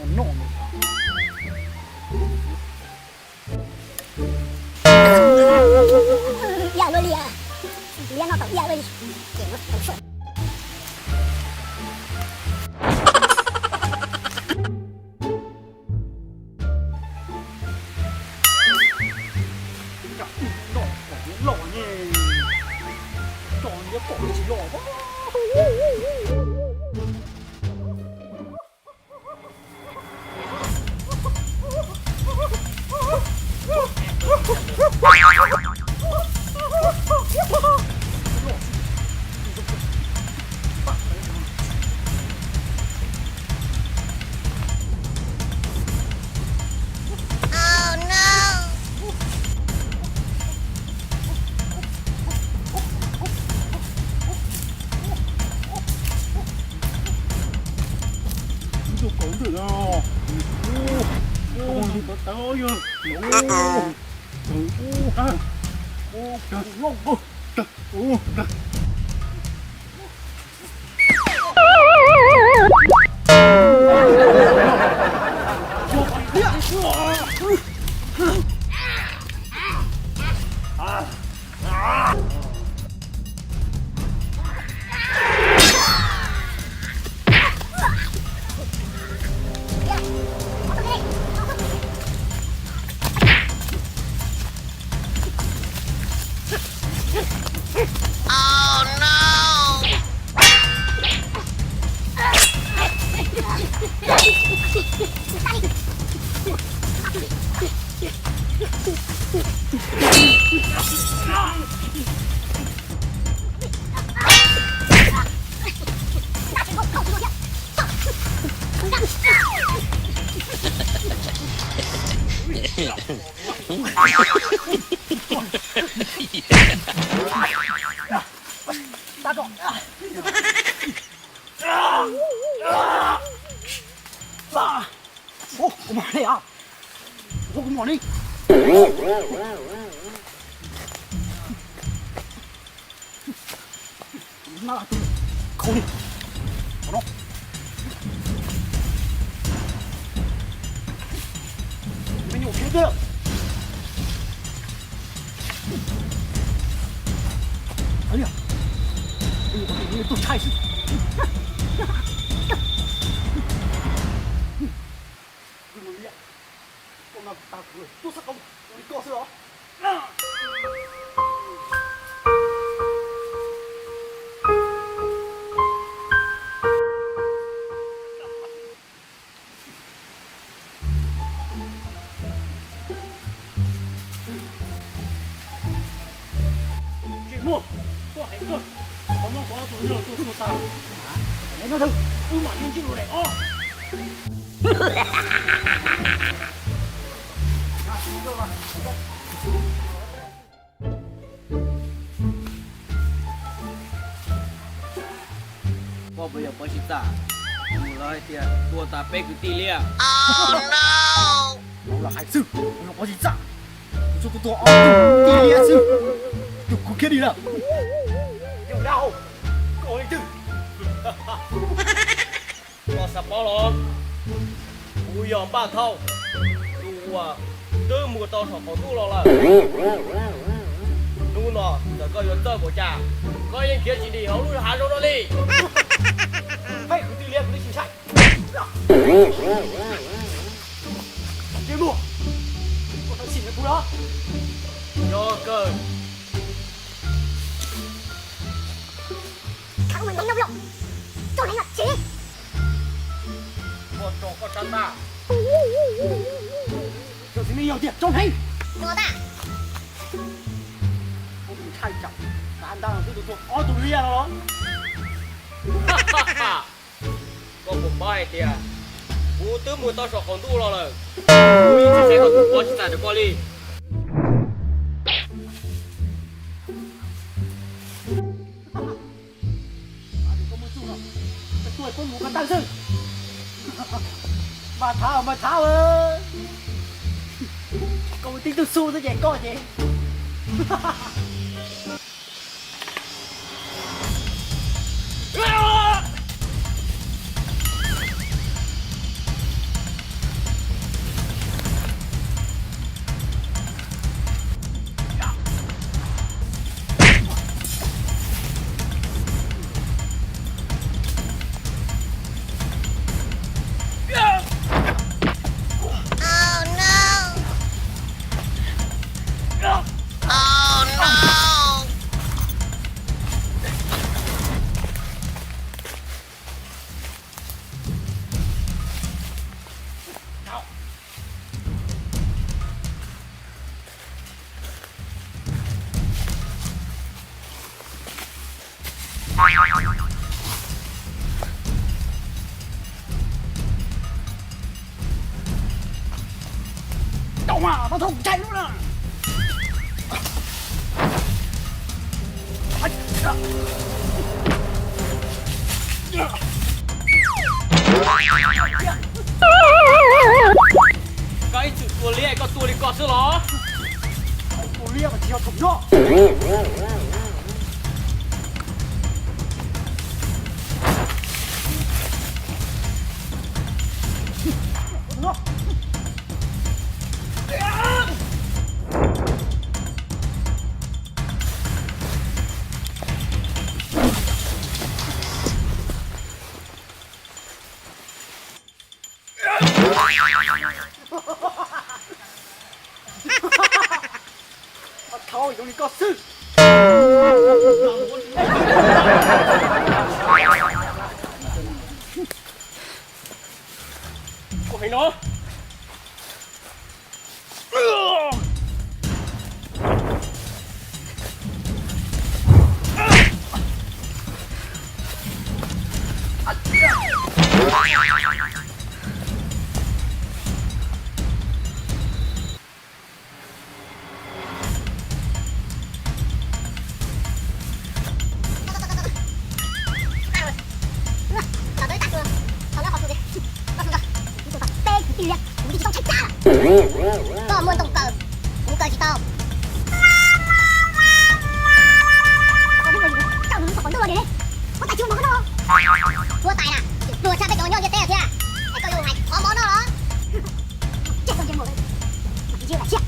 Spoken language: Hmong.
Noj ib yam luaj li, ib yam noj tau ib yam luaj li. Ces muab tau soj. Noj kom yuav loj ne, tso yuav kom tsis loj. Ib tug kaus ntwm no, ub, ub, tawv tawv yog, ub, ub, ub, loj, ub, Ua kuv mom li, ua kuv mom li. Khau li. Qhov no. Me nyuam khiav twg. Ua li. Tus tshais xwb. Koj no tas kuv tub xab qau ua li koj xwb los. Tsis muaj, koj hais kawg, qhov no qhov tus yog tus tus tas. Wb mam li ntsib lus daim ob. Koj puas yog Pov Tsis Txaj? Tus lawv hais tias tua tas peb kwv tij liaj. Los hais xwb, tus yog Pov Tsis Txaj. Kuv tsuas tua tau ob tug kwv tij liaj xwb, tus kuv khiav dim lawm. Yawg Dab Hau, koj li twg? Koj xav paub los? Kuv yog Npaj Thauj, tus uas twb mus tau saum qaum ntuj los lawm. Hnub no txawm koj yuav txawj npaum cas, koj yeej khiav tsis dim hauv lub hav zoov no li. Peb kwv tij liaj kuv twb tsis ntshai. Ntsej muag, koj xav sim kuv los? Yog kawg. Koj tso koj tsab tab. Koj txiv neej yog tiag, tso hneev. Kuv ntshai tsam tas ntag twb tua ob tug liaj no los. Koj puas paub hais tias kuv twb mus tau saum qaum ntuj los lawm, kuv yeej tsis saib koj tus Pov Tsis Txaj rau koj li. Koj mus txuj no, koj tuaj peb mus koj tawg xwb. Mas thav mas thav, koj mus tib tug xu xwb ces koj ces. Mas tau thaum kuv ntshai lub na. Koj ib txwm tua liab koj tua li ko xwb los? Tua liab mas tsis yog thaum no. Thov zoo li koj xwb. Kuv hais no. Koj muaj ntoo kaw, kuv kaw tsis tau. Koj tus qhov ntub ua li ne, huab tais tsis muaj mov koj noj. Huab tais na, luag tshaj peb cov nyob ntiaj teb thiab, es koj yuav hais qhov mov noj los? Tseg koj ntsej muag, ntsia lam siab.